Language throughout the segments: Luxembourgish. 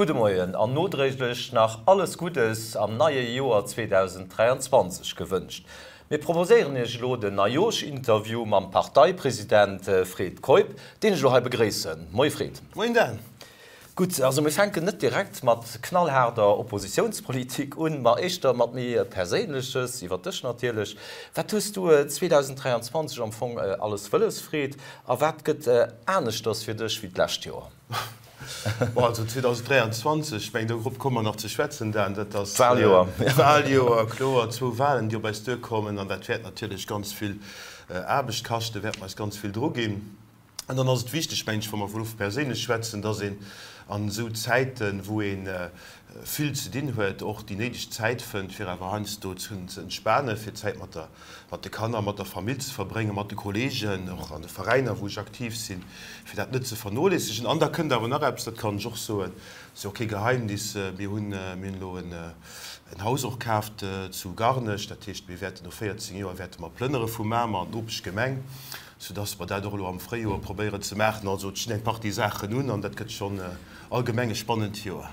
Gudde Moien an nodréiglech nach alles Guddes am neie Joer 2023 gewënscht. Mir proposéieren Iech elo den Neijooschinterview mam Parteipresident Fred Keup, deen ech elo hei begréissen. Moie Fred. Moien Dan. Gutt, also mir fänken net direkt mat knallhaarder Oppositiounspolitik un, ma éischter mat méi Perséinleches, iwwer dech natierlech. Wat hues du 2023 am Fong alles wëlles, Fred, a wat gëtt aneschters fir dech wéi d'lescht Joer? Bon, also 2023, ech mengen dorop komme mer nach ze schwätzen, Dan, dat ass d'Wahljoer. D'Wahljoer, kloer, zwou Wahlen, déi op eis duerkommen, an dat wäert natierlech ganz vill Aarbecht kaschten, wäerte mer eis ganz vill druginn. An dann ass et wichteg, mengen ech, wa mer vu perséinlech schwätzen, dass een an esou Zäiten, wou ee vill ze dinn huet, och déi néideg Zäit fënnt, fir awer heiansdo ze entspanen, fir Zäit mat der, mat de Kanner, mat der Famill ze verbréngen, mat de Kolleegen, och an de Veräiner, wou ech aktiv sinn, fir dat net ze vernoléissegen. An da kënnt awer nach eppes, dat kann ech och soen, ass jo och kee Geheimnis, Mir hunn, mir hunn elo en Haus och kaaft zu Garnech, dat heescht, mir wäerten no 14 Joer wäerte mer plënnere vu Mamer an d'Nopeschgemeng. Soudass mer dat och elo am Fréijoer probéieren ze maachen. Also et stinn eng Partie Saachen un an dat gëtt schonn allgemeng e spannend Joer.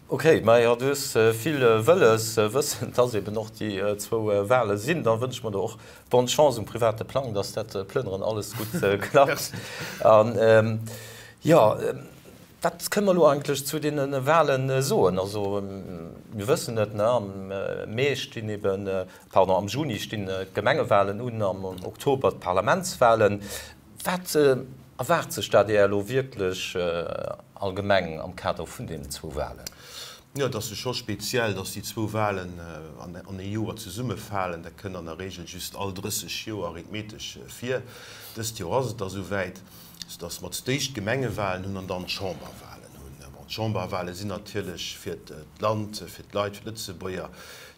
Ok, majo du hues vill wëlles, wëssend dass eben och déi zwou Wale sinn. Da wënsche mer der och bonne Chance um private Plang, dass dat Plënneren alles gutt klappt. An jo, wat kënne mer elo eigentlech zu deene Wale soen? Also mir wëssen et, ne, am Mee stinn eben Pardon, am Juni stinn d'Gemengewalen un, am Oktober d'Parlamentswalen. Wat erwaart sech d'ADR elo wierklech allgemeng am Kader vun deenen zwou Walen? Jo, et ass jo scho speziell, datt déi zwou Walen an ee Joer zesummefalen. Dat kënnt an der Regel just all 30 Joer arithmetesch vir. Dëst Joer ass et da souwäit. Soudass mer zuéischt d'Gemengewahlen hunn an dann d'Chamberwahlen hunn. Bon, d'Chamberwahlen sinn natierlech fir d'Land, fir d'Leit, fir d'Lëtzebuerger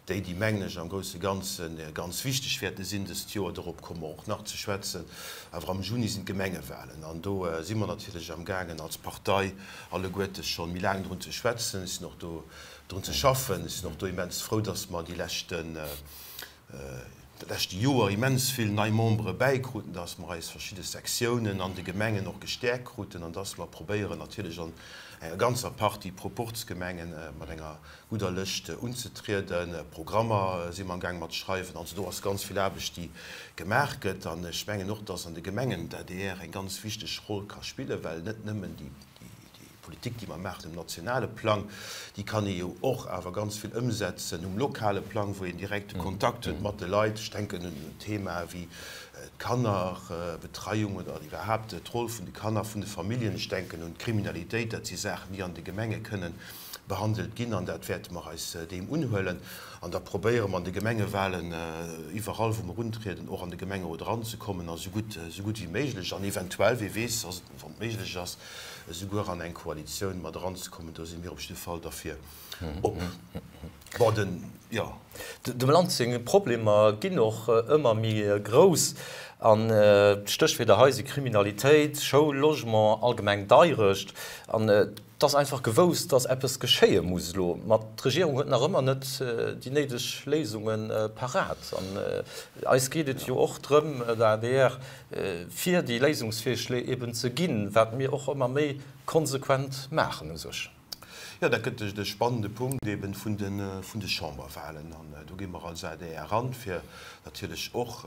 déi, déi, mengen ech, am grousse Ganze ganz wichteg wäerte sinn dëst Joer. Dorop komme mer och nach ze schwätzen. Awer am Juni sinn d'Gemengewahlen an do si mer natierlech amgaangen als Partei alleguerte scho méi laang drun ze schwätzen. Ech sinn och do drun ze schaffen. Ech sinn och do immens frou, dass mer déi leschten, dat leschte Joer immens vill nei Membere bäikruten, dass mer eis verschidde Sektiounen an de Gemengen och gestäerkt kruten an dass mer probéieren natierlech an enger ganzer Partie Proporzgemengen mat enger gudder Lëscht unzetrieden. Programmer si mer amgaang mat schreiwen. Also do ass ganz vill Aarbecht, déi gemaach gëtt. An ech mengen och, dass an de Gemengen d'ADR eng ganz wichteg Roll ka spillen, well net nëmmen déi Politik, déi mer maachen um nationale Plang, déi kann ee jo och awer ganz vill ëmsetzen um lokale Plang, wou een direkte Kontakt huet mat de Leit. Ech denken un Themae wéi d'Kannerbetreiung oder iwwerhaapt d'Roll vun de Kanner, vun de Familljen. Ech denken un d'Kriminalitéit. Dat si Saachen, déi an de Gemenge kënnen behandelt ginn an dat wäerte mer eis deem unhuelen. An da probéiere mer an de Gemengewahlen iwwerall, wou mer untrieden, och an de Gemengerot eranzekommen a sou gutt, sou gutt wéi méiglech an eventuell, wie weess, wann et méiglech ass, esouguer an eng Koalitioun mat eranzekommen. Do si mir op jidde Fall derfir op. Bon, den, jo. Dem Land seng Problemer ginn och ëmmer méi grouss. An d'Stéchwierder hei si Kriminalitéit, Schoul, Logement, allgemeng Deirecht. An et ass einfach gewousst, datt eppes geschéie muss elo. Ma d'Regierung huet nach ëmmer net déi néideg Léisunge parat. An eis geet et jo och drëm, der adr, fir déi Léisungsvirschléi eben ze ginn, wat mir och ëmmer méi konsequent maachen u sech. Jo, dat gëtt de spannende Punkt eben vun de Chamberwahlen. An do gi mer als adr eran, fir natierlech och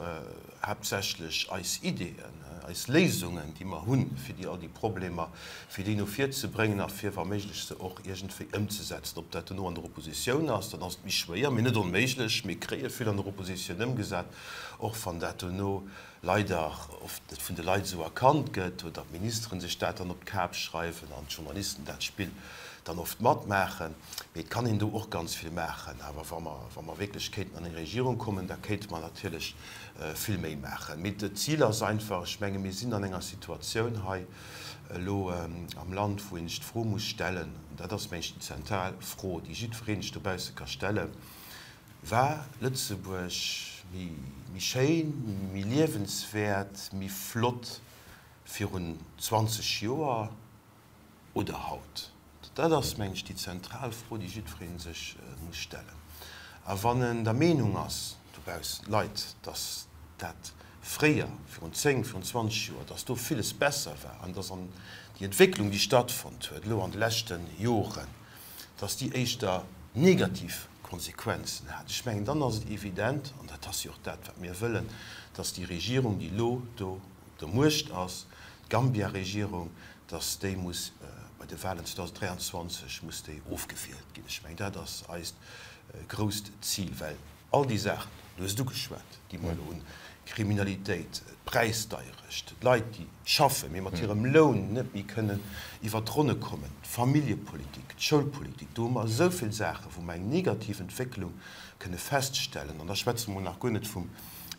haaptsächlech eis Ideeën, eis Léisungen, déi mer hunn, fir déi all déi Problemer, fir déi no vir ze bréngen a fir wa méiglech se och iergendwéi ëmzesetzen. Ob dat dono an der Oppositioun ass, dann ass et méi schwéier, mee net onméiglech. Mir kréie vill an der Oppositioun ëmgesat, och wann dat dono leider oft net vun de Leit esou erkannt gëtt oder d'Ministeren sech dat dann op d'Kap schreiwen an d'Journalisten dat Spill dann oft matmaachen. Mee et kann een do och ganz vill maachen. Awer wa mer, wa mer wierklech kéinten an eng Regierung kommen, da kéinte mer natierlech vill méi maachen. Mee d'Zil ass einfach, ech menge mir sinn an enger Situatioun hei elo am Land, wou een sech d'Fro muss stellen, an dat ass meng ech déi zentral Fro, déi jiddweree sech dobausse ka stellen, War Lëtzebuerg méi schéin, méi liewenswäert, méi flott virun 20 Joer oder haut? Dat ass, mengen ech, déi zentral Fro, déi jiddweree sech muss stellen. A wann en der Meenung ass, dobaussen d'Leit, datt dat. fréier, virun 10, virun 20 Joer, dass do villes besser war an dass an déi Entwécklung, déi stattfonnt huet elo an de leschte Joren, dass déi éischter negativ Konsequenzen hat. Ech mengen, dann ass et evident, an dat ass jo och dat, wat mir wëllen, dass déi Regierung, déi elo do op der Muecht ass, d'Gambia-Regierung, dass déi muss bei de Wahlen 2023 muss déi ofgewielt ginn. Ech mengen, dat ass eist grousst Zil, well all déi Saachen, du hues et ugeschwat, déi mer elo hunn, Kriminalitéit, d'Präisdeierecht, d'Leit, déi schaffen, mee mat hirem Loun net méi kënnen iwwert d'Ronne kommen, d'Familljepolitik, d'Schoulpolitik, do hu mer esou vill Saachen, wou mer eng negativ Entwécklung kënne feststellen. An da schwätze mer nach guer net vum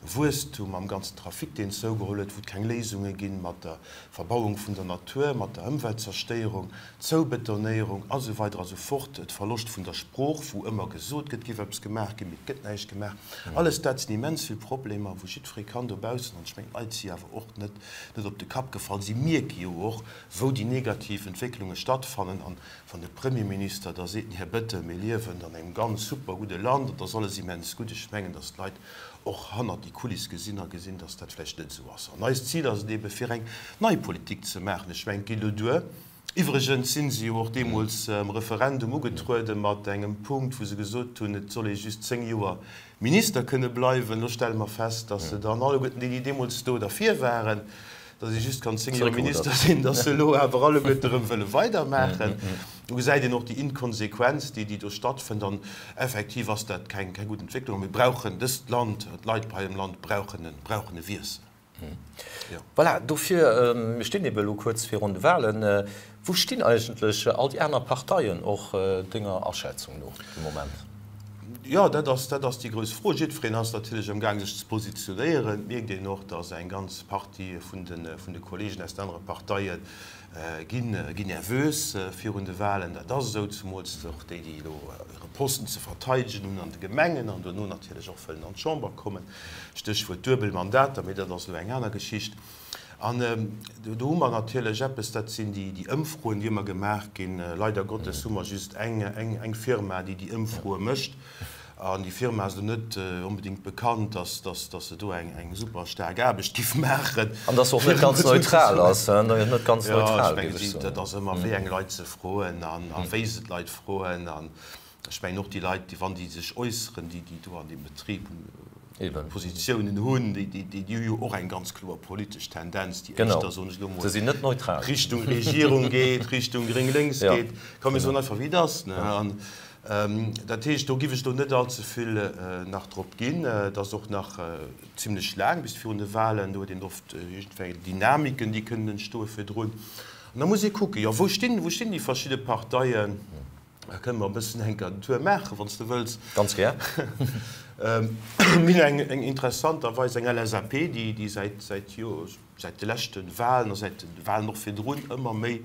Wuesstum am ganzen Trafic, deen zougeholl huet, wou et keng Léisunge ginn, mat der Verbauung vun der Natur, mat der Ëmweltzerstéierung, Zoubetonéierung a sou weider a sou fort, de Verloscht vun der Sprooch, wou ëmmer gesot gëtt, géif eppes gemaach ginn, mee et gëtt näischt gemaach. Alles dat sinn immens vill Problemer, wou jiddweree kann dobaussen, an ech mengen, d'Leit si awer och net net op de Kapp gefall, si mierke jo och, wou déi negativ Entwécklunge stattfannen. An wann de Premierminister da seet, den Här Bettel, mir liewen an engem ganz super gudde Land an et ass alles immens gutt, ech mengen, datt d'Leit och hannert déi Kuliss gesinn a gesinn, dass dat vläicht net esou ass. An eist Zil ass et eebe fir eng nei Politik ze maachen. Ech mengen, et geet elo duer. Iwwregens si se jo och deemools am Referendum ugetruede mat engem Punkt, wou se gesot hunn, et soll ee just 10 Joer Minister kënne bleiwen. Elo stelle mer fest, dass se dann alleguerten déi, déi deemools do derfir waren, datt ee just kann 10 Joer Minister sinn, datt se elo awer alleguerte erëm wëlle weidermaachen. Do gesäit een och déi Inkonsequenz, déi do stattfënnt. An effektiv ass dat keng gutt Entwécklung. A mir brauchen, dëst Land, d'Leit hei am Land brauchen e, brauchen e Wiessel. Jo. Voilà, dofir, mir stinn ebe elo kuerz virun de Wahlen. Wou stinn eigentlech all déi aner Parteien och denger Aschätzung no de Moment? Jo, dat ass, dat ass déi grouss Fro. Jiddwereen ass natierlech amgaang sech ze positionéieren. Et mierkt een och, datt eng ganz Partie vun de, vun de Kollegen aus den anere Parteie ginn, ginn nervös virun de Wahlen. Dat ass esou, zemools och déi, déi elo hire Posten ze verteidegen hunn an de Gemengen an duerno natierlech och wëllen an d'Chamber kommen. Stéchwuert duebel Mandater, mee dat ass elo eng aner Geschicht. An do hu mer natierlech eppes, dat sinn déi Ëmfroen, déi ëmmer gemaach ginn. Leider Gottes hu mer just eng Firma, déi déi Ëmfroe mécht. An déi Firma ass elo net onbedéngt bekannt, datt se do eng super staark Aarbecht géif maachen. An datt se och net ganz neutral ass. Net ganz neutral, géif ech soen. Jo, ech mengen, dat ass ëmmer, wéi eng Leit se froen a wéi se d'Leit froen. Ech mengen och déi Leit, déi, wann déi sech äusseren, déi, déi do an deem Betrib Positiounen hunn, déi, déi, déi hu jo och eng ganz kloer politesch Tendenz, déi éischter, soen ech elo mol, Richtung Regierung geet, Richtung gréng-lénks geet. Komm, mir soen einfach, wéi et ass, ne? An dat heescht, do giff ech elo net allze vill nach drop ginn. Et ass och nach zimlech laang bis virun de Wahlen. Do huet een oft iergendwéi Dynamiken, déi kënnen entstoe virdrun. An da muss ee kucken, jo, wou stinn, wou stinn déi verschidde Parteien? Da kënne mer e bëssen enker den Tour maachen, wann s de wëlls. Ganz gär. Mir hunn eng interessanterweis eng LSAP, déi säit, säit, jo, säit de leschte Wahlen a säit de Wahlen och virdrun ëmmer méi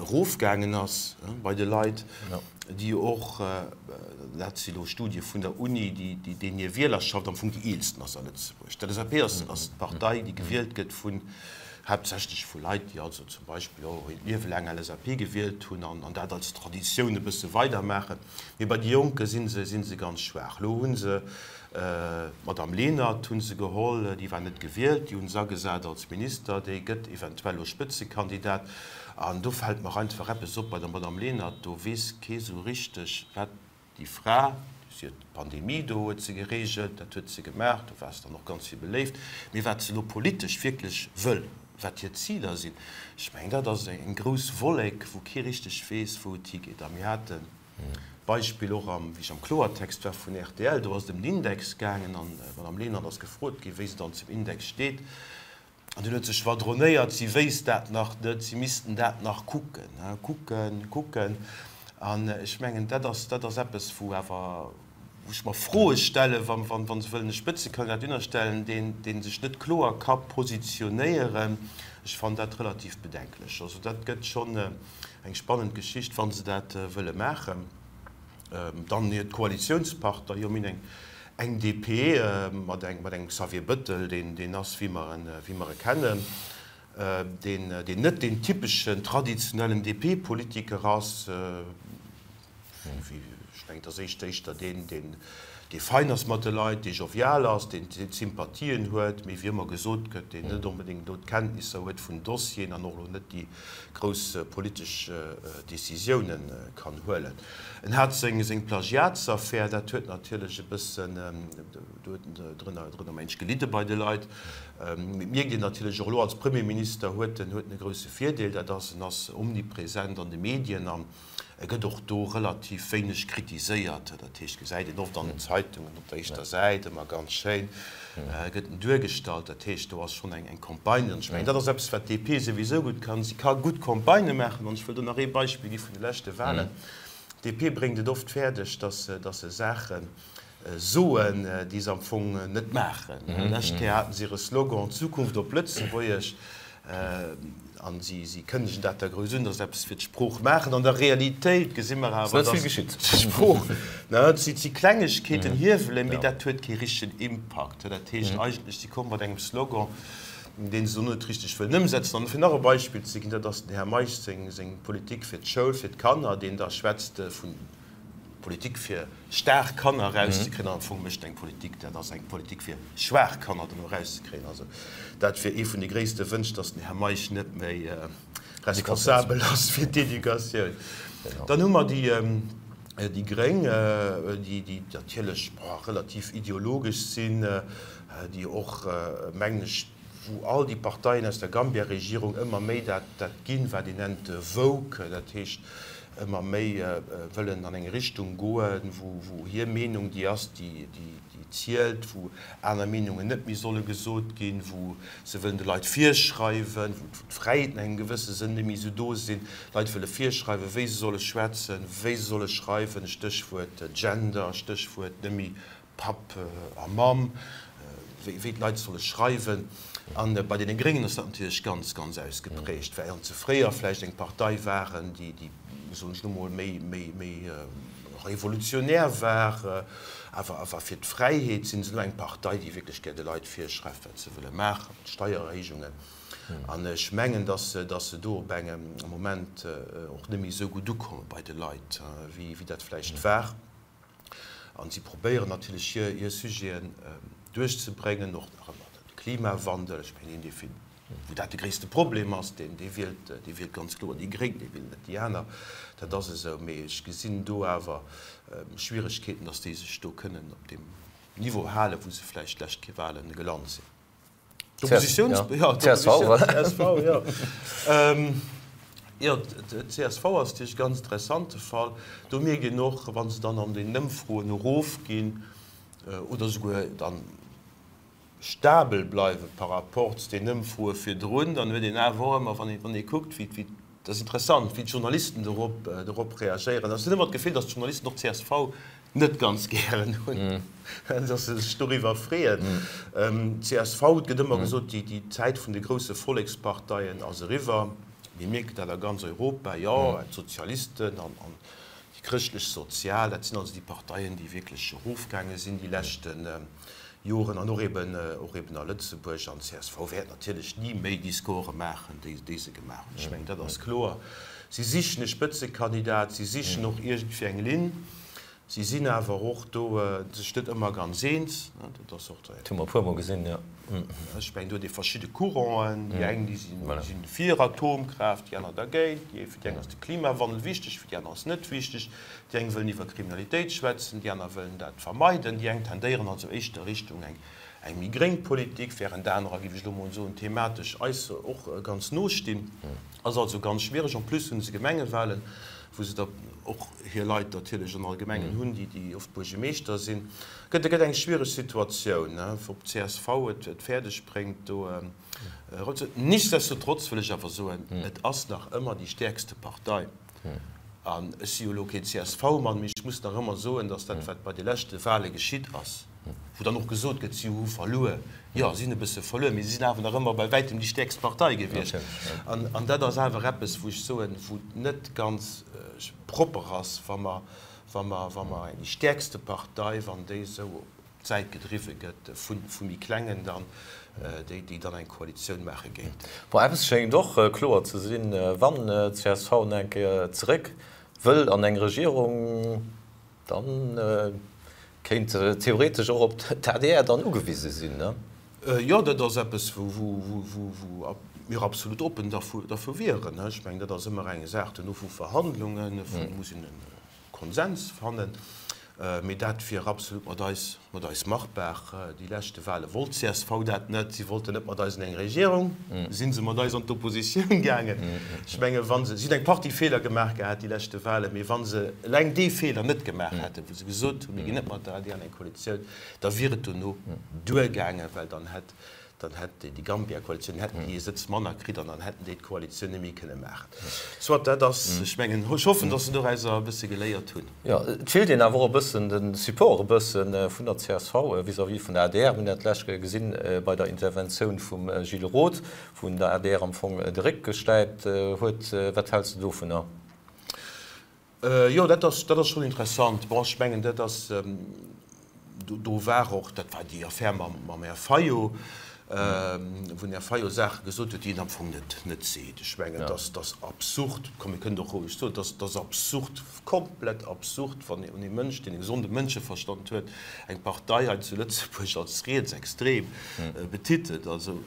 erofgaangen ass bei de Leit, déi och, dat si lo Studie vun der Uni, déi deenen hir Wielerschaft am Fong déi eelsten ass a Lëtzebuerg. D'LSAP ass d'Partei, déi gewielt gëtt vun haaptsächlech vu Leit, déi also zum Beispill och hiert Liewe laang LSAP gewielt hunn an dat als Traditioun e bësse weidermaachen. Mee bei de Jonke si se, si se ganz schwaach. Elo hu se d'Madame Lenert hu se geholl, déi war net gewielt, déi hu se agesat als Minister, déi gëtt eventuell elo Spëtzekandidat. An do fält mer einfach eppes op bei der Madame Lenert, do weess kee sou richteg, wat Déi Fra, si huet d'Pandemie do huet se geregelt, dat huet se gemaach, do war se dann och ganz vill beléift. Mee wat se elo politesch wierklech wëll, wat hir Ziler sinn, ech mengen, dat ass eng grouss Wollek, wou kee richteg weess, wou et higeet. A mir haten d'Beispill och am, wéi ech am Kloertext war vun rtl, do ass et ëm den Index gaangen an d'Madame Lenert ass gefrot ginn, wéi se dann zum Index steet. An dunn huet sech schwadronéiert, si wéisst dat nach net, si missten dat nach kucken, kucken, kucken. An ech mengen, dat ass, dat ass eppes, wou awer, wou ech mer Froe stellen, wa, wa, wa se wëllen e Spëtzekandidat ënnerstellen, deen, dee sech net kloer ka positionéieren. Ech fannen dat relativ bedenklech. Also dat gëtt schonn eng spannend Geschicht, wa se dat wëlle maachen. Dann hiert Koalitiounspartner, jo mir hunn eng eng DP mat engem Xavier Bëttel, deen deen ass wéi mer en wéi mer e kennen, deen deen net deen typeschen traditionellen DP-Politiker ass, wéi ech mengen et ass éischt éischter deen deen. Dee fein ass mat de Leit, dee jovial ass, deen Sympathien huet, mee wéi ëmmer gesot gëtt, deen net onbedéngt elo d'Kenntnisser huet vun Dossieren an och elo net déi grouss politesch Décisiounen kann huelen. En hat seng Plagiatsaffär, dat huet natierlech e bëssen, do huet en drënner, drënner mensch gelidde bei de Leit. Mee et mierkt een natierlech och elo, als Premierminister huet en, huet en e grousse Virdeel, dat ass, en ass omnipresent an de Medien an E gëtt och do relativ wéineg kritiséiert. Dat heescht, gesäit een oft an den Zeitungen op der éischter Säit ëmmer ganz schéin gëtt en duergestallt. Dat heescht, do ass schonn eng Campagne. An ech mengen, dat ass eppes, wat d'DP souwisou gutt kann. Si ka gutt Campagnë maachen. An ech wëll do nach ee Beispill gi vun de leschte Wahlen. D'DP bréngt et oft fäerdeg, datt se Saache soen, déi se am Fong net maachen. Lescht Kéier haten se hire Slogan Zukunft op Lëtzebuergesch an si kënnegen dat da grouss un, datt se eppes fir d'Sprooch maachen. An der Realitéit gesi mer awer, datt d'Sprooch, et si Klengegkeeten, Hiewelen, mee dat huet kee richtegen Impakt. Dat heescht eigentlech, si komme mat engem Slogan, dee se net richteg wëllen ëmsetzen. An fir nach e Beispill ze ginn, dat ass den Här Meisch seng Politik fir d'Schoul, fir d'Kanner, deen da schwätzt vun Politik fir staark Kanner erauszekréien, an am Fong mécht eng Politik, dat ass eng Politik fir schwaach Kanner dono erauszekréien. Also dat wier ee vun de gréisste Wënsch, datt den Här Meisch net méi responsabel ass fir d'Educatioun. Dann hu mer déi Gréng, déi natierlech relativ ideologesch sinn, déi och, mengen ech, wou all déi Parteien aus der Gambia-Regierung ëmmer méi dat ginn, wat een nennt woke, dat heescht ëmmer méi wëllen an eng Richtung goen, wou hir Meenung déi ass, déi zielt, wou aner Meenungen net méi solle gesot ginn, wou se wëllen de Leit virschreiwen, wou d'Fräiheeten an engem gewësse Sënn net méi esou do sinn, Leit wëlle virschreiwen, wéi se solle schwätzen, wéi se solle schreiwen, Stéchwuert Gender, Stéchwuert net méi Papp a Mamm, wéi d'Leit solle schreiwen. A bei deene Gréngen ass dat natierlech ganz, ganz ausgeprägt, während se fréier vläicht eng Partei waren, déi, déi, soen ech elo mol, méi, méi, méi revolutionär war, awer, awer fir d'Fräiheet, sinn se elo eng Partei, déi wierklech gär de Leit virschreift, wat se wëlle maachen, mat Steiererhéijungen. An ech mengen, dass se, dass se do op engem Moment och net méi esou gutt ukomme bei de Leit, wéi, wéi dat vläicht war. An si probéieren natierlech hir, hir Sujeten duerchzebréngen, och nach ëmmer de Klimawandel. Ech mengen, dee fir, wou dat de gréisste Problem ass, deen, dee wielt, dee wielt ganz kloer déi Gréng, dee wielt net déi aner. Dat ass esou. Mee ech gesinn do awer Schwieregkeeten, datt déi sech do kënnen op deem Niveau halen, wou se vläicht d'lescht Wahlen gelant sinn. D'Oppositiouns... Ja, d'CSV, voilà. CSV, ja. Ähm, jo, d'CSV ass natierlech e ganz interessante Fall. Do mierkt een och, wa se dann an den Ëmfroen erofginn oder souguer dann stabel bleiwe par rapport zu den Ëmfroe virdrun, dann huet een awer och ëmmer, wann ee, wann ee kuckt, wéi, wéi, dat ass interessant, wéi d'Journalisten dorop, dorop reagéieren. Also ech hunn ëmmer d'Gefill, datt d'Journalisten och d'CSV net ganz gären hunn, dass se sech doriwwer freeën. Csv, et gëtt ëmmer gesot, déi Zäit vun de grousse Volleksparteien ass eriwwer. Mir mierken dat a ganz Europa, jo, d'Sozialisten an déi Chrëschtlech-Sozial, dat sinn also déi Parteien, déi wierklech erofgaange sinn déi leschte Joren an och eben, och eben a Lëtzebuerg. An csv wäert natierlech ni méi déi Score maachen, déi se gemaach hunn. Ech mengen, dat ass kloer. Si sichen e Spëtzekandidat, si sichen och iergendwéi eng Linn. Si sinn awer och do sech net ëmmer ganz eens. Dat ass och. Dat hu mer e puermol gesinn, jo. Ech mengen, do huet ee verschidde Couranten. Déi eng, déi si fir Atomkraaft, déi aner dergéint. Déi, fir déi eng ass de Klimawandel wichteg, fir déi aner ass net wichteg. Déi eng wëllen iwwer Kriminalitéit schwätzen, déi aner wëllen dat vermeiden. Déi eng tendéieren also éischter Richtung eng eng méi gréng Politik, während anerer, géif ech elo mol soen, thematesch eis och ganz no stinn. Ass also ganz schwiereg. En plus hunn se Gemengewahlen, wou se da och hir Leit natierlech an all Gemengen hunn, déi déi oft Buergemeeschter sinn. Gëtt gëtt eng schwiereg Situatioun, ob csv et et fäerdeg bréngt do erop. Nichtsdestotrotz wëll ech awer soen, et ass nach ëmmer déi stäerkste Partei. An ech si jo elo keen CSV-Mann, mee ech muss nach ëmmer soen, datt dat, wat bei de leschte Wahle geschitt ass, wou dann och gesot gëtt, si hu verluer, jo, si hunn e bësse verluer, mee si sinn awer nach ëmmer bei wäitem déi stäerkst Partei gewiescht. An dat ass awer eppes, wou ech soen, wou et net ganz propper ass, wa mer, wa mer, wa mer déi stäerkste Partei, wann déi esou op d'Säit gedriwwe gëtt vu méi klengen dann, déi, déi dann eng Koalitioun maache géint. Bon, eppes schéngt och kloer ze sinn, Wann csv nach eng Kéier zeréck wëll an eng Regierung, da. Kéint theoretesch och op d'ADR dann ugewise sinn, ne? Jo, dat ass eppes, wou mir absolut oppen derfir wieren. Ech mengen, dat ass ëmmer eng Saach duerno vu Verhandlungen, vu muss een e Konsens fannen. Mee dat wier absolut mat eis, mat eis machbar. Déi leschte Wahle wollt csv dat net. Si wollten net mat eis an eng Regierung, si se mat eis an d'Oppositioun gaangen. Ech mengen, wa se, si hunn eng Partie Feeler gemaach gehat déi leschte Wahlen, mee wa se eleng dee Feeler net gemaach hätten, wou se gesot hunn, mir ginn net mat der adr an eng Koalitioun, da wier et dono duergaangen, well dann hätt dann hätt déi Gambia-Koalitioun, hätten déi ee Sëtz manner kritt an dann hätten déi d'Koalitioun net méi kënne maachen. Soit, dat ass, ech mengen, ech hoffen, datt se dorauser e bësse geléiert hunn. Jo, et feelt een awer och e bëssen de Support e bësse vun der csv vis-à-vis vun der adr. Mir hunn dat d'lescht Kéier gesinn bei der Interventioun vum Gilles Roth, wou en der adr am Fong de Réck gestäipt huet. Wat häls de dovunner? Jo, dat ass, dat ass schonn interessant. Bon, ech mengen, dat ass, do war och, dat war déi Affär mam, mam Här Fayot, wou den Här Fayot Saache gesot huet, déi en am Fong net, net seet. Ech mengen, dat ass, dat ass absurd, komm, mir kënnen och roueg soen, dat ass, dat ass absurd, komplett absurd, wann ee Mënsch, deen e gesonde Mënscheverstand huet, eng Partei hei zu Lëtzebuerg als rietsextrem betitelt. Also,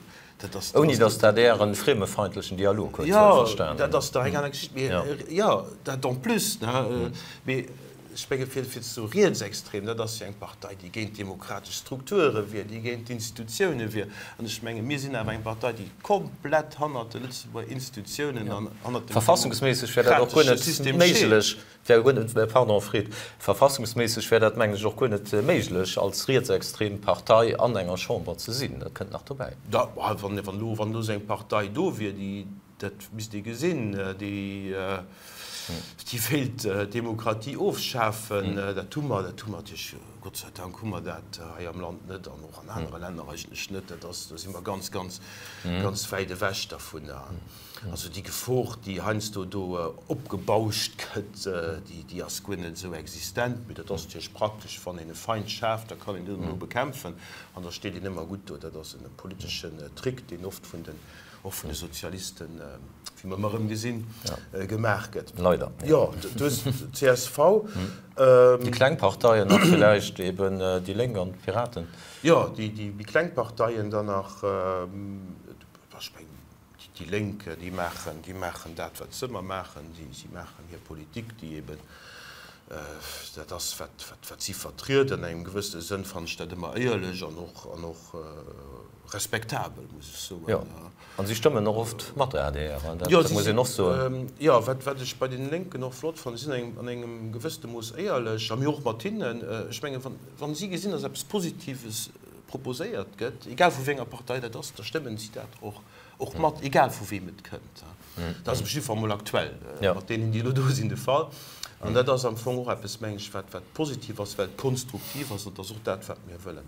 Dat ass, Ouni datt d'ADR e friemefeindlechen Dialog huet, selbstverstanen. Jo, dat ass da eng aner Geschicht. Mee jo, dat en plus, ne. Mee ech menge fir ze soe rietsextrem, dat ass jo eng Partei, déi géint demokratesch Strukture wier, déi géint d'Institutioune wier. An ech menge mir sinn awer eng Partei, déi komplett hannert de Lëtzebuerger Institutiounen an hannert dem Verfassungsméisseg wär dat och guer demokratesche net System steet. méiglech. Wär guer net, pardon Fred, verfassungsméisseg wär dat mengen ech och guer net méiglech als rietsextrem Partei an enger Chamber ze sinn. Dat kënnt nach dobäi. Da, wann elo, wann elo esou eng Partei do wier, déi, dat misst ee gesinn, déi, déi wéilt d'Demokratie ofschafen, dat hu mer, dat hu mer natierlech, Gott sei Dank hu mer dat hei am Land net an och an anere Länner eigentlech net. Dat ass, do si mer ganz, ganz, ganz wäit ewech dovunner. Also déi Gefor, déi heiansdo do opgebauscht gëtt, déi ass guer net esou existent. Mee dat ass natierlech praktesch, wann een e Feind schaaft, da kann een deen dono bekämpfen an da steet een ëmmer gutt do. Dat ass e politeschen Trick, deen oft vun den, och vun de Sozialisten, wéi mer ëmmer erëm gesinn, gemaach gëtt. Leider. Jo, du hues d'CSV. Déi kleng Parteien nach villäicht, eben déi Lénk an d'Piraten. Jo, déi méi kleng Parteien dann nach. Ech mengen, Déi Lénk, déi maachen, déi maachen dat, wat se ëmmer maachen. Si, si maachen hir Politik, déi eben dat ass, wat, wat, wat si vertrieden. An engem gewëssene Sënn fannen ech dat ëmmer éierlech an och, an och respektabel, muss ech soen. Jo, an si stëmmen och oft mat der adr, hein, dat muss een och soen. Jo, wat, wat ech bei deene Lénken och flott fannen, si sinn an engem, an engem gewëssene Mooss éierlech, a mir och mat hinnen. Ech mengen, wann, wann si gesinn, dass eppes Positives proposéiert gëtt, egal vu wéi enger Partei dat ass, da stëmmen si dat och och mat, egal vu weem et kënnt. Dat ass op jiddwer Fall mol aktuell mat deenen, déi elo do sinn, de Fall. An dat ass am Fong och eppes, meng ech, wat wat positiv ass, well et konstruktiv ass, an dat ass och dat, wat mir wëllen.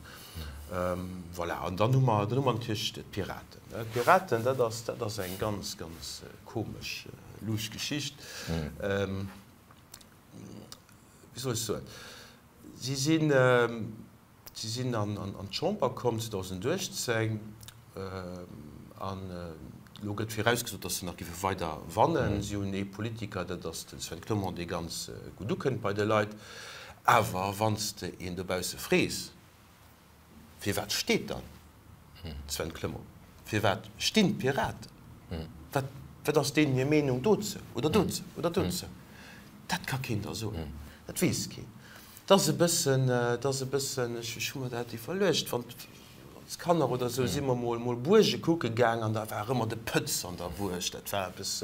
Voilà. An dann hu mer, dann hu mer natierlech d'Piraten. D'Piraten, dat ass, dat ass eng ganz, ganz komesch, luusch Geschicht. Wéi soll ech soen? Si sinn, Si sinn an d'Chamber komm 2018 an elo gëtt virausgesot, datt se nach géife weider wannen. Si hunn ee Politiker, dat ass den Sven Clement, dee ganz gutt ukënnt bei de Leit. Awer wann s de een dobausse frees, Firwat steet dann Sven Clement? Firwat stinn d'Piraten? Wat, wat ass deenen hir Meenung dozou oder dozou oder dozou? Dat ka keen der soen. Dat weess keen. Et ass e bëssen, et ass e bëssen, ech hu mer dat iwwerluecht, wann als Kanner oder esou si mer mol mol Buerge kucke gaang an da war ëmmer de Pëtz an der Buerg, dat war eppes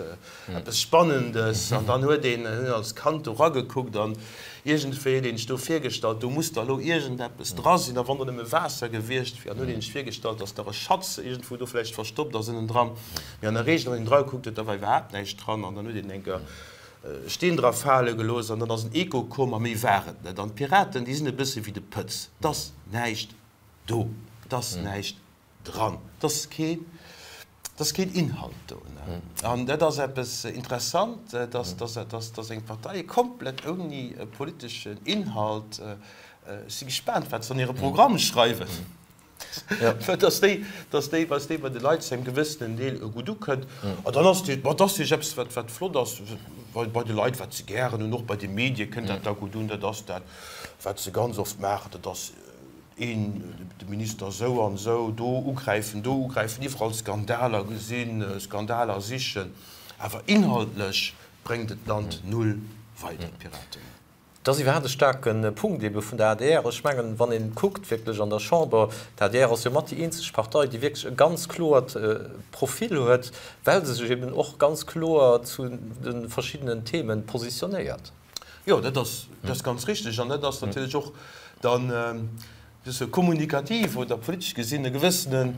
eppes Spannendes an dann huet een als Kand do ragekuckt an iergendwéi huet een sech do virgestallt, do muss da lo iergendeppes dra sinn a wann do nëmme Waasser gewiescht wier an huet een sech virgestallt, datt nach e Schatz iergendwou do vläicht verstoppt ass ënnendran. Mee an der Reegel, wann een dragekuckt huet, da war iwwerhaapt näischt dran an dann huet een eng Kéier Steen dra fale gelooss an dann ass en Echo komm a méi war et net. An d'Piraten, déi sinn e bësse wéi de Pëtz, 't ass näischt do, 't ass näischt dran, 't ass keen, 't ass keen Inhalt do. An dat ass eppes interessant, dass, dass, dass, dass eng Partei komplett ouni politeschen Inhalt, ech si gespaant, wat se an hire Programm schreiwen. Dass déi, dass déi, dass déi bei de Leit zu engem gewëssenen Deel gutt ukënnt. An dann ass déi, ma et ass jo eppes, wat, wat flott ass bei, bei de Leit, wat se gären hunn, och bei de Medie kënnt dat da gutt un, dat ass dat. Wat se ganz oft maachen, dat ass een, de Minister esou an esou, do ugräifen, do ugräifen, iwwerall Skandaler gesinn, Skandaler sichen, awer inhaltlech bréngt et d'Land null weider, d'Piraten. Dat ass iwwerhaapt e staarke Punkt ebe vun der adr. Ech mengen, wann ee kuckt wierklech an der Chamber, d'ADR ass jo mat déi eenzeg Partei, déi wierklech e ganz kloert Profil huet, well se sech eben och ganz kloer zu de verschiddenen Themen positionéiert. Jo, dat ass, dat ass ganz richtig. An dat ass natierlech och dann sou kommunikativ oder politesch gesinn e gewëssenen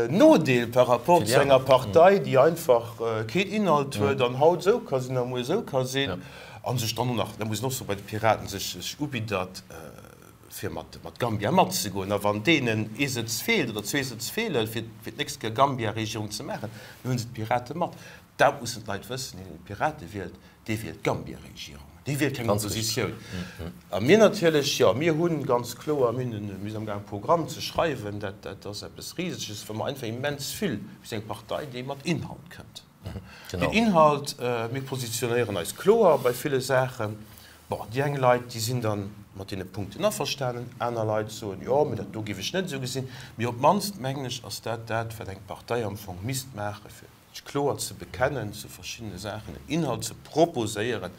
Nodeel par rapport zu enger Partei, déi einfach keen Inhalt huet an haut esou ka sinn a muer esou ka sinn a sech dann och nach, dat muss een och soen, bei de Piraten sech ubiddert, fir mat Gambia matzegoen. A wann deenen ee Sëtz feelt oder zwee Sëtz feelen, fir d'nächst Kéier Gambia-Regierung ze maachen, dann hu se d'Pirate mat. Dat mussen d'Leit wëssen, Deen d'Pirate wielt, dee wielt d'Gambia-Regierung, dee wielt keng Oppositioun. A mir natierlech, jo, mir hu ganz kloer, mir hunn, mir sinn amgaang e Programm ze schreiwen, dat, dat ass eppes Riseges, well mer einfach immens vill, mir sinn eng Partei, déi mat Inhalt kënnt. Deen Inhalt, mir positionéieren eis kloer bei ville Saachen. Bon, déi eng Leit, déi sinn da mat deene Punkten averstanen, aner Leit soen, jo, mee dat do géif ech net esou gesinn. Mee op d'mannst, mengen ech, ass dat dat, wat eng Partei am Fong misst maachen, fir sech kloer ze bekennen zu verschiddene Saachen, en Inhalt ze proposéieren,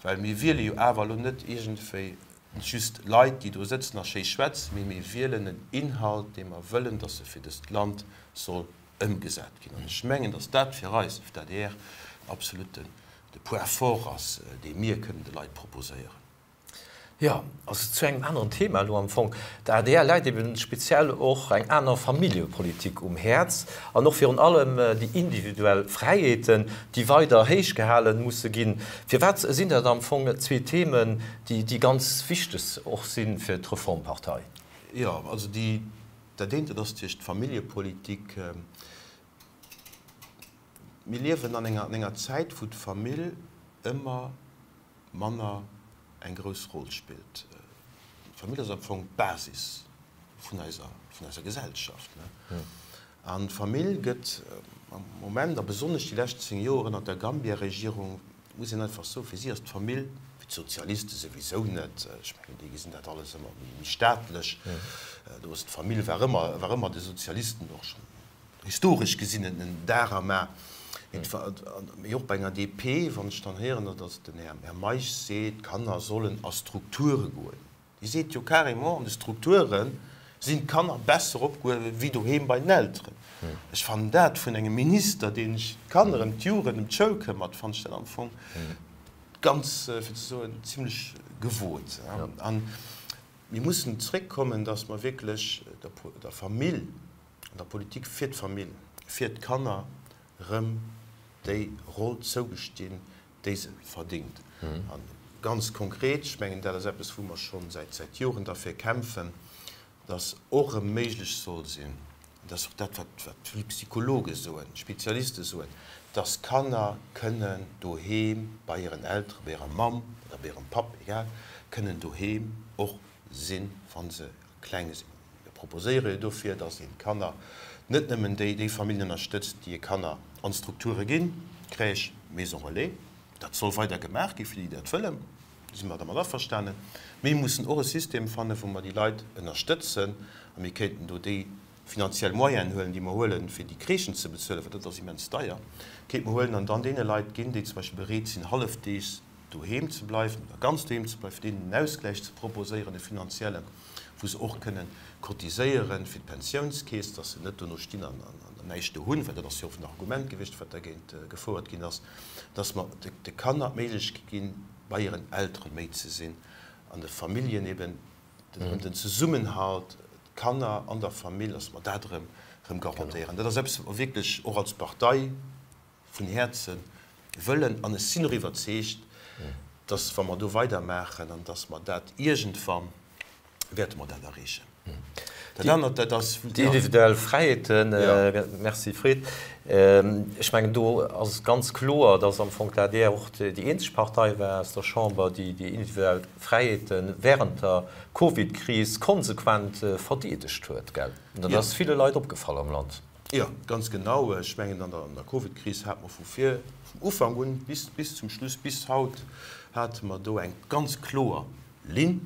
well mir wiele jo awer elo net iergendwéi just Leit, déi do sëtzen a schéi schwätzen, mee mir wielen en Inhalt, dee mer wëllen, dass e fir dëst Land soll ëmgesat ginn. An ech mengen, dass dat fir eis, fir d'ADR, absolut de Point fort ass, dee mir kënnen de Leit proposéieren. Jo, also zu engem aneren Thema elo am Fong. Der adr läit eben speziell och eng aner Familljepolitik um Häerz an och virun allem déi individuell Fräiheeten, déi weider héich gehale musse ginn. Firwat sinn dat am Fong zwee Themen, déi ganz wichteg och si fir d'Reformpartei? Jo, also déi, dat eent, dat ass natierlech d'Familljepolitik. Mir liewen an enger Zäit, wou d'Famill ëmmer manner eng grouss Roll spillt. D'Famill ass am Fong d'Basis vun eiser, vun eiser Gesellschaft. An d'Famill gëtt am Moment, a besonnesch déi lescht 10 Joer ënnert der Gambia-Regierung, muss een einfach soen, fir si ass d'Famill, fir d'Sozialiste souwisou net, ech mengen déi gesinn dat alles ëmmer méi staatlech, do ass d'Famill war ëmmer, war ëmmer de Sozialisten och schonn historesch gesinn en Dar am A. Mee och bei enger DP, wann ech dann héieren, datt den Här Meisch seet, d'Kanner sollen a Strukture goen. Dee seet jo carrément, an de Strukture sinn d'Kanner besser opgehuewe wéi doheem bei den Elteren. Ech fannen dat vun engem Minister, dee sech ëm d'Kanner, ëm d'Jugend, ëm d'Schoul këmmert, fannen ech dat am Fong ganz, fir ze soen, zimlech gewot. A mir mussen zréckkommen, datt mer wierklech der Famill, an der Politik fir d'Famill, fir d'Kanner erëm déi Roll zougestinn, déi se verdingt. A ganz konkret, ech mengen, dat ass eppes, wou mer scho säit Joren derfir kämpfen, dass och erëm méiglech soll sinn, an dat ass och dat, wat vill Psychologe soen, Spezialiste soen, dass Kanner kënnen doheem bei hiren Elteren, bei hirer Mamm oder bei hirem Papp, egal, kënnen doheem och sinn, wa se kleng sinn. Mir proposéiere jo dofir, dass een d'Kanner, net nëmmen déi, déi Familljen ënnerstëtzt, déi hir Kanner an d'Strukture ginn, Crèche, Maison relais, dat soll weider gemaach gi fir déi, déi dat wëllen, do si mer dermat averstanen, mee mir mussen och e System fannen, wou mer déi Leit ënnerstëtzen a mir kéinten do déi finanziell Moyenen huelen, déi mer huelen, fir déi Crèchen ze bezuelen, well dat ass immens deier, kéinte mer huelen an dann deene Leit ginn, déi zum Beispill bereet sinn, hallefdeegs doheem ze bleiwen oder ganz doheem ze bleiwen, fir deenen en Ausgläich ze proposéieren, e finanziellen, wou se och kënnen cotiséieren fir d'Pensiounskeess, dass se net dono stinn an näischt do hunn, well dat ass jo och en Argument gewiescht, wat dergéint gefouert ginn ass, dass mer de Kanner d'Méiglechkeet ginn, bei hiren Eltere méi ze sinn an de Familljen eben erëm den Zesummenhalt, d'Kanner an der Famill, dass mer dat erëm garantéieren. Dat ass eppes, wat mer wierklech och als Partei vun Häerze wëllen an ech sinn och iwwerzeegt, dass wa mer do weidermaachen an dass mer dat iergendwann wäerte mer dat erreechen. Dat anert, dat ass. Déi individuell Fräiheeten, merci Fred, ech mengen do ass et ganz kloer, dass am Fong d'ADR och déi eenzeg Partei war aus der Chamber, déi déi individuell Fräiheete während der Covidkris konsequent verdeedegt huet, gell? Dat ass ville Leit opgefall am Land. Jo, ganz genau. Ech mengen, an der Covidkris hate mer vu vir, vum Ufank un bis, bis zum Schluss, bis haut, hate mer do eng ganz kloer Linn.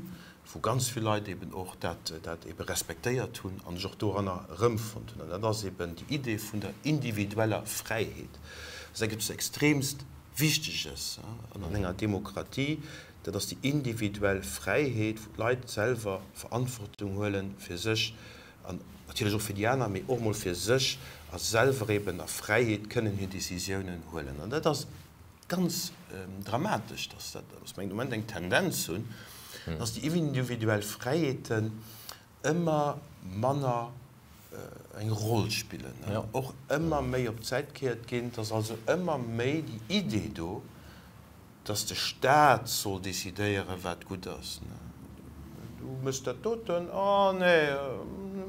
wou ganz vill Leit eben och dat, dat ebe respektéiert hunn an sech och doranner erëmfonnt hunn. An dat ass eben déi Idee vun der individueller Fräiheet. Dat ass eppes extremst Wichteges an enger Demokratie, dat ass déi individuell Fräiheet, wou d'Leit selwer Verantwortung huele fir sech an natierlech och fir déi aner, mee och emol fir sech a selwer eben a Fräiheet kënnen hir Décisiounen huelen. An dat ass ganz dramatesch, dass dat, dass mer am Moment eng Tendenz hunn, dass déi individuell Fräiheeten ëmmer manner eng Roll spillen, och ëmmer méi op d'Säit gekéiert ginn, dass also ëmmer méi déi Idee do, dass de Staat soll decidéieren, wat gutt ass. Du méchs dat doten, oh nee,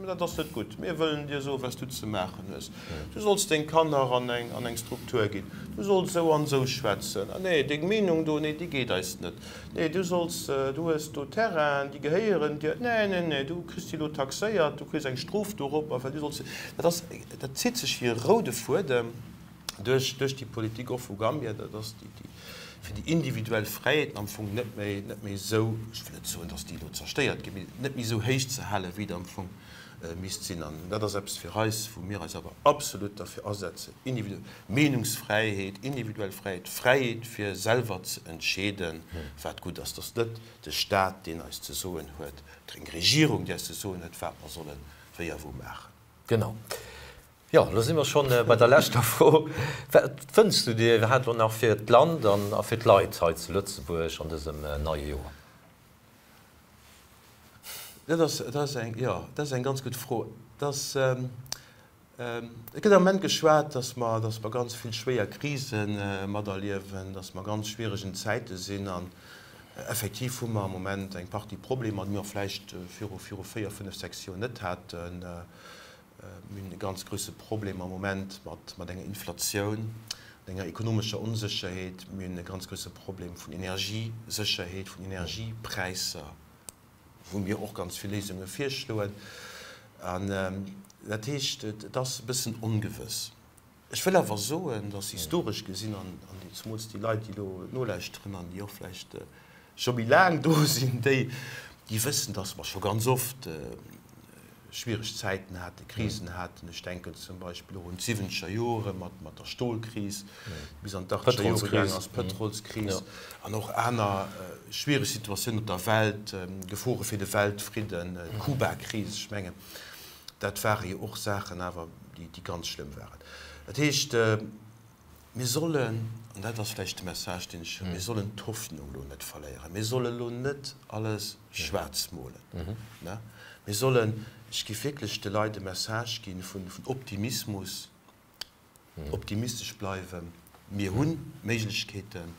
dat ass net gutt, mir wëllen dir soen, wat s du ze maachen hues. Du solls deng Kanner an eng, an eng Struktur ginn, du solls esou an esou schwätzen, ah nee, deng Meenung do, nee, déi geet eis net, nee, du solls, du hues do Terrainen, déi gehéieren dir, nee, nee, nee, du kriss déi elo taxéiert, du kriss eng Strof doropper, well du solls. Dat ass, dat zitt sech wéi e roude Fuedem. duerch duerch déi Politik och vu Gambia, dat ass déi déi fir déi individuell Fräiheeten am Fong net méi net méi esou, ech wëll net soen, datt déi elo zerstéiert ginn, mee net méi esou héich ze halen, wéi et am Fong misst sinn. An dat ass eppes fir eis, wou mir eis awer absolut derfir asetzen, individuell Meenungsfräiheet, individuell Fräiheet, Fräiheet fir selwer ze entscheeden, wat gutt ass. Dat ass net de Staat, deen eis ze soen huet, oder eng Regierung, déi eis ze soen huet, wat mer sollen wéi a wou maachen. Genau. Jo, elo si mer schonn bei der leschter Fro. Wat wënschs du dir iwwerhaapt elo nach fir d'Land an a fir d'Leit hei zu Lëtzebuerg an dësem neie Joer? Dat ass, dat ass eng, jo, dat ass eng ganz gutt Fro. Et ass, et gëtt am Moment geschwat, datt mer, datt mer ganz vill schwéier Krise materliewen, datt mer ganz schwieregen Zäite sinn. An effektiv hu mer am Moment eng Partie Problemer, déi mer vläicht viru, viru 4, 5, 6 Joer net haten. Mir hunn e ganz grousse Problem am Moment mat enger Inflatioun, mat enger ekonomescher Onsécherheet. Mir hunn e ganz grousse Problem vun Energiesécherheet, vun Energiepräisser, wou mir och ganz vill Léisunge virschloen. An dat heescht, et ass e bëssen ongewëss. Ech wëll awer soen, dass historesch gesinn, an zemools déi Leit, déi elo nolauschteren an déi och vläicht scho méi laang do sinn, déi wëssen, dass mer scho ganz oft schwiereg Zäiten haten, Krisen haten. Ech denken zum Beispill och un d'siwwenzeger Jore mat der Stolkris, déi bis an d'achtzeger Jore gaangen ass, d'Pëtrolskris an och aner schwiereg Situatiounen op der Welt, Gefore fir de Weltfridden, d'Kuba-Kris. Ech mengen, Dat ware jo och Saachen awer, déi ganz schlëmm waren. Dat heescht, mir sollen, an dat ass vläicht de Message, deen ech hunn, mir sollen d'Hoffnung elo net verléieren. Mir solle elo net alles schwaarz molen. Mir sollen, ech géif wierklech de Leit e Message gi vun Optimismus, optimistesch bleiwen. Mir hunn d'Méiglechkeeten,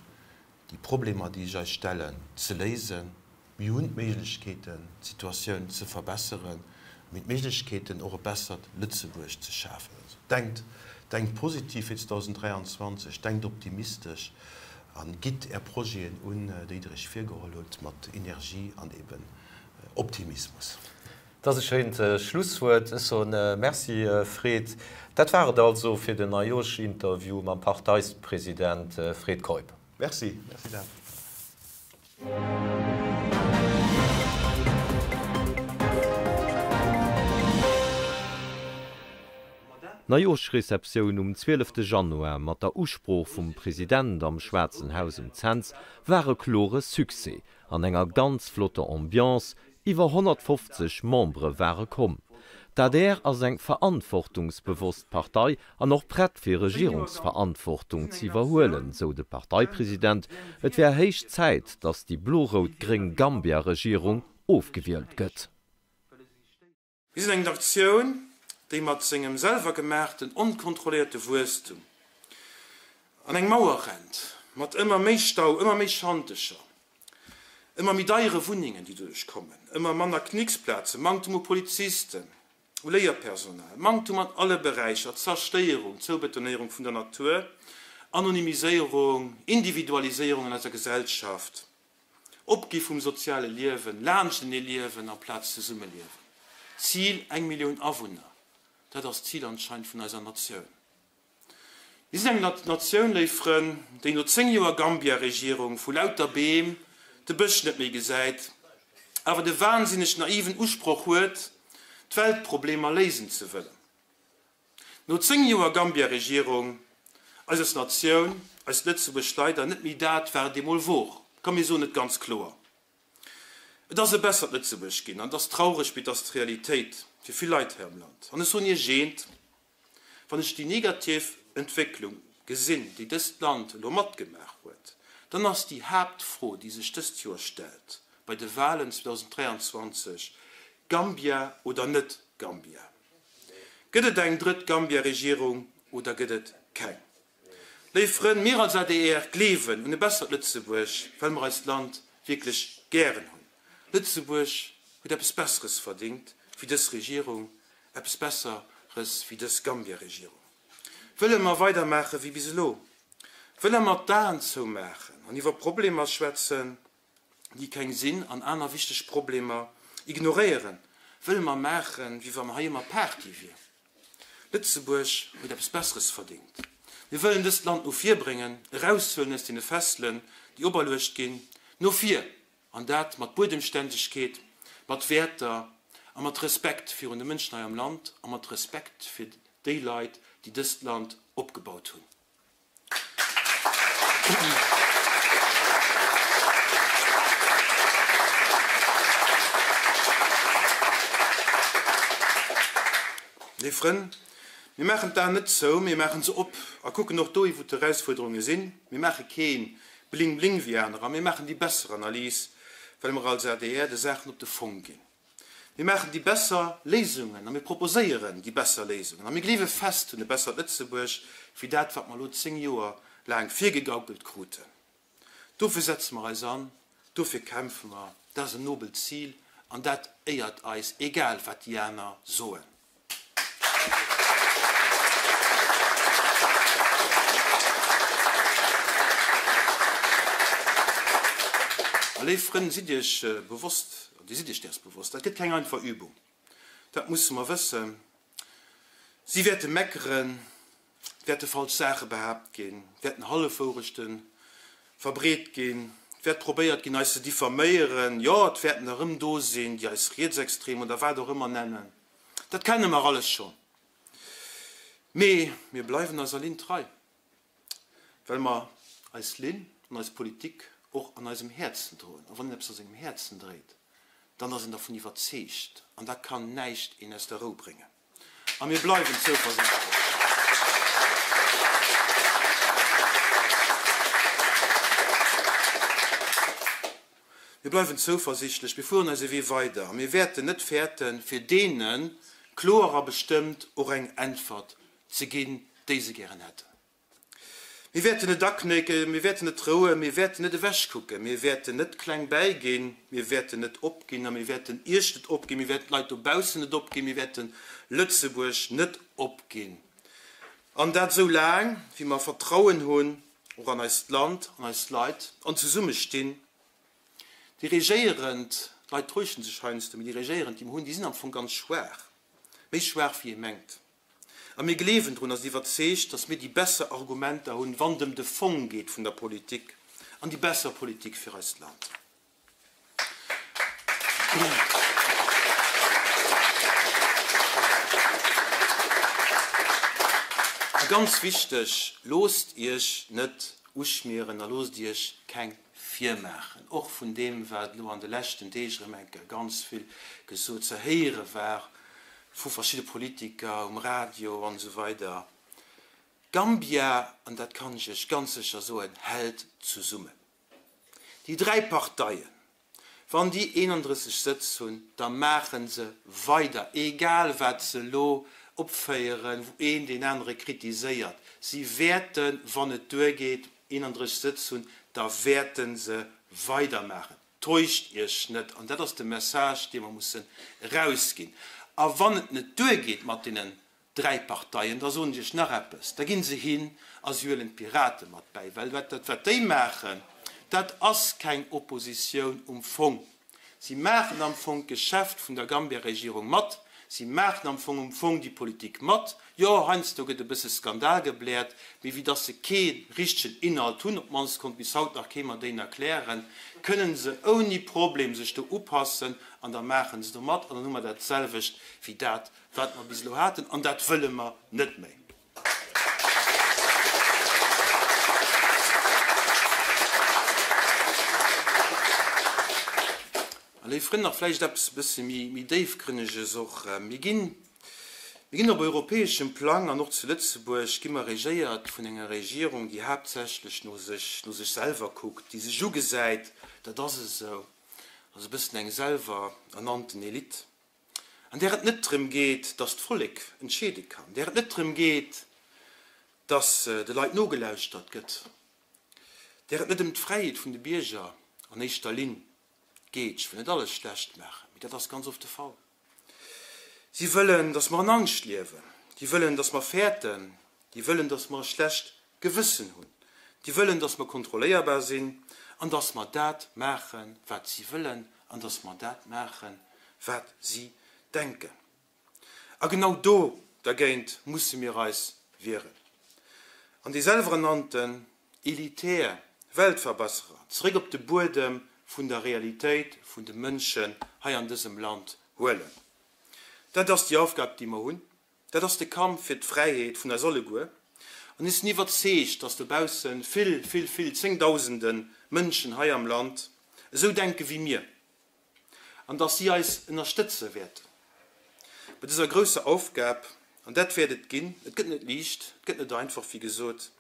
déi Problemer, déi sech eis stellen, ze léisen. Mir hunn d'Méiglechkeeten, d'Situatioun ze verbesseren. Mir hunn d'Méiglechkeeten, och e bessert Lëtzebuerg ze schafen. Also denkt, denkt positiv fir 2023, denkt optimistesch a gitt Är Projeten un, déi Der Iech virgeholl hutt, mat Energie an eben Optimismus. Dat ass e schéint Schlusswuert. Ech soen Merci, Fred. Dat war et also fir den Neijoerschinterview mam Parteispresident Fred Keup. Merci, merci Dan. D'Neijoerschreceptioun um 12 Januar mat der Usprooch vum President am Schwaarzen Haus um Cents war e klore Succès an enger ganz flotter Ambiance, Iwwer 150 Membere ware komm. D'adr ass eng verantwortungsbewosst Partei an och prett fir Regierungsverantwortung ze iwwerhuelen, sou de Parteipresident. Et wär héich Zäit, datt déi blo-rout-gréng Gambia-Regierung ofgewielt gëtt. Mir sinn eng Natioun, déi mat sengem selwergemaachten, onkontrolléierte Wuesstum an eng Mauer rennt, mat ëmmer méi Stau, ëmmer méi Schantecher, ëmmer méi deiere Wunnengen, déi doduerch kommen, ëmmer manner Knicksplazen, Manktem u Polizisten, u Léierpersonal, Manktem an alle Beräicher, Zerstéierung, Zoubetonéierung vun der Natur, Anonymiséierung, Individualiséierung an eiser Gesellschaft. Opgi vum soziale Liewen, laanschtenee liewen amplaz zesumme liewen. Zil, eng Millioun Awunner, dat ass d'Zil anscheinend vun eiser Natioun. Mir sinn eng Natioun, léif Frënn, déi no 10 Joer Gambia-Regierung vu lauter Beem de Bësch net méi gesäit. awer de wahnsinneg naiven Usproch huet, d'Weltproblemer léisen ze wëllen. No 10 Joer Gambia-Regierung eis als Natioun, eist Lëtzebuerg leider net méi dat, wat et eemol wor. Komm mir soen et ganz kloer, Et ass e bessert Lëtzebuerg ginn an et ass traureg, mee et ass d'Realitéit fir vill Leit hei am Land. An ech soen Iech eent, Wann ech déi negativ Entwécklung gesinn, déi dëst Land elo matgemaach huet, dann ass déi Haaptfro, déi sech dëst Joer stellt bei de Wahlen 2023, Gambia oder net Gambia? Gëtt et eng drëtt Gambia-Regierung oder gëtt et keng? Léif Frënn, mir als adr gleewen un e bessert Lëtzebuerg, well mer eist Land wierklech gären hunn. Lëtzebuerg huet eppes Besseres verdingt wéi dës Regierung, eppes Besseres wéi dës Gambia-Regierung. Wëlle mer weidermaache wéi bis elo? Wëlle mer d'Aen zoumaachen an iwwer Problemer schwätzen, déi keng sinn an aner wichteg Problemer ignoréieren? Wëlle mer maachen, wéi wann hei ëmmer Party wier? Lëtzebuerg huet eppes Besseres verdingt. Mir wëllen dëst Land no vir bréngen, eraushuelen aus deene Fesselen, déi operluecht ginn, no vir, an dat mat Buedemständegkeet, mat Wäerter a mat Respekt virun de Mënschen hei am Land a mat Respekt fir déi Leit, déi dëst Land opgebaut hunn. Léif Frënn, mir maachen d'Aen net zou, mir maachen se op a kucken och dohi wou d'Erausfuerderunge sinn. Mir maache kee Bling-Bling wéi anerer, mir maachen déi besser Analys, well mer als adr de Saachen op de Fong ginn. Mir maachen déi besser Léisungen a mir proposéieren déi besser Léisungen a mir gleewe fest un e bessert Lëtzebuerg wéi dat, wat mer elo 10 Joer laang virgegaukelt kruten. Dofir setze mer eis an, dofir kämpfe mer. Dat ass en nobelt Zil an dat éiert eis, egal wat déi aner soen. A léif Frënn, sidd Iech bewosst, Dir sidd Iech däers bewosst, dat gëtt keng einfach Übung, dat musse mer wëssen. Si wäerte meckeren, et wäerte falsch Saache behaapt ginn, et wäerten Hallefwourechte verbreet ginn, et wäert probéiert ginn, eis ze diffaméieren, jo, et wäerten der erëm do sinn, déi eis rietsextrem oder wat och ëmmer nennen. Dat kenne mer alles schonn. Mee mir bleiwen eiser Linn trei, well mer eis Linn an eis Politik och an eisem Häerzen droen. A wann een eppes a sengem Häerzen dréit, dann ass een dervun iwwerzeegt an da kann näischt een aus der Rou bréngen. A mir bleiwen zouversiichtlech. Mir bleiwen zouversichtlech, mir fueren eise Wee weider a mir wäerten net fäerten, fir deene kloer a bestëmmt och eng Äntwert ze ginn, déi se gären hätten. Mir wäerten net aknécken, mir wäerten net rouen, mir wäerten net ewechkucken, mir wäerten net kleng bäiginn, mir wäerten net opginn a mir wäerten Iech net opginn, mir wäerten d'Leit dobaussen net opginn, mir wäerte Lëtzebuerg net opginn. An dat esou laang, wéi mer Vertrauen hunn och an eist Land, an eis Leit an zesummestinn. Déi Regéierend, d'Leit täuschen sech heiansdo, mee déi Regéierend, déi mer hunn, déi sinn am Fong ganz schwaach, méi schwaach wéi ee mengt. A mir gleewen drun a sinn iwwerzeegt, datt mir déi besser Argumenter hunn, wann et ëm de Fong geet vun der Politik an déi besser Politik fir eist Land. A ganz wichteg, Loosst Iech net uschmieren a loosst Iech keng virmaachen, och vun deem, wat elo an de leschten Deeg erëm eng Kéier ganz vill gesot ze héiere war vu verschidde Politiker um Radio an esou weider. Gambia, an dat kann ech Iech ganz sécher soen, hält zesummen. Déi 3 Parteien, wann déi 31 Sëtz hunn, da maache se weider, egal wat se elo opféieren, wou een deen anere kritiséiert. Si wäerten, wann et duergeet, 31 Sëtz hunn, da wäerte se weidermaachen. Täuscht Iech net! An dat ass de Message, dee mer mussen erausginn. A wann et net duergeet mat deenen 3 Parteien, da soen ech Iech nach eppes, da ginn se hin a si huelen d'Pirate mat bäi, well dat wat déi maachen, dat ass keng Oppositioun um Fong. Si maachen am Fong d'Geschäft vun der Gambia-Regierung mat. Si maachen am Fong um Fong déi Politik mat. Jo, heiansdo gëtt e bësse Skandal gebläert, mee wéi dass se kee richtegen Inhalt hunn, op d'mannst konnt bis haut nach kee mer déen erklären, kënnen se ouni Problem sech do upassen an da maachen se do mat an dann hu mer dat selwecht wéi dat, wat mer bis elo haten an dat wëlle mer net méi. A léif Frënn, nach vläicht eppes e bësse méi Déifgrënneges och, Mir ginn, mir ginn op europäeschem Plang an och zu Lëtzebuerg gi mer regéiert vun enger Regierung, déi haaptsächlech no sech, no sech selwer kuckt, déi sech ugesäit, dat ass esou, ass e bëssen eng selwer ernannten Elite. An där et net drëm geet, dass d'Vollek entscheede kann, där et net drëm geet, dass de Leit nogelauschtert gëtt, där et net ëm d'Fräiheet vun de Bierger an éischter Linn geet. Ech wëll net alles schlecht maachen, mee dat ass ganz oft de Fall. Si wëllen, dass mer an Angscht liewen. Déi wëllen, dass mer fäerten. Déi wëllen, dass mer e schlecht Gewëssen hunn. Déi wëllen, dass mer kontrolléierbar sinn an dass mer dat maachen, wat si wëllen an dass mer dat maachen, wat si denken. A genau do dergéint musse mir eis wieren an déi selwerernannten elitär Weltverbesserer zeréck op de Buedem vun der Realitéit vun de Mënschen hei an dësem Land huelen. Dat ass déi Aufgab, déi mer hunn. Dat ass de Kampf fir d'Fräiheet vun eis alleguer. An ech sinn iwwerzeegt, dass dobausse vill, vill, vill zéngdausende Mënschen hei am Land esou denke wéi mir an dass si eis ënnerstëtze wäerten bei dëser grousser Aufgab. An dat wäert et ginn. Et gëtt net liicht, et gëtt net einfach, wéi gesot,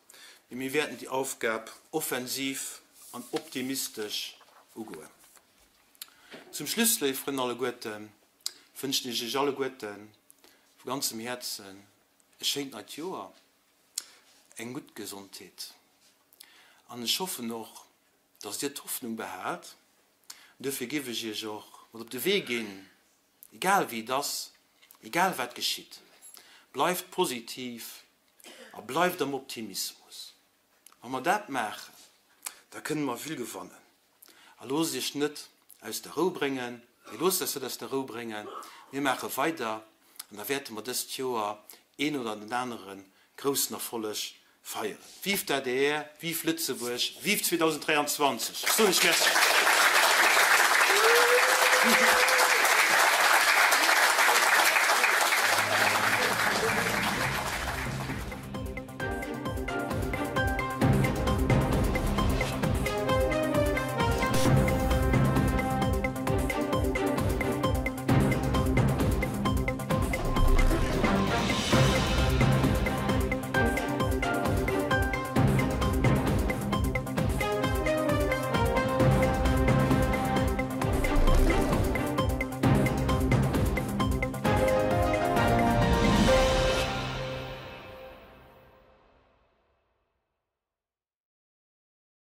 mee mir wäerten déi Aufgab offensiv an optimistesch ugoen. Zum Schluss, léif Frënn alleguerten, wënschen ech Iech alleguerten vu ganzem Häerzen e schéint neit Joer, eng gutt Gesondheet an ech hoffen och, dass Dir d'Hoffnung behaalt. An duerfir géif ech Iech och mat op de Wee ginn, egal wéi et ass, egal wat geschitt, bleift positiv a bleift am Optimismus. Wa mer dat maachen, da kënne mer vill gewannen. A loosst Iech net aus der Rou bréngen, mir loossen eis net aus der Rou bréngen, mir maache weider an da wäerte mer dëst Joer een oder den anere groussen Erfolleg feieren. Vive d'ADR, vive Lëtzebuerg, vive 2023! Ech soen Iech Merci.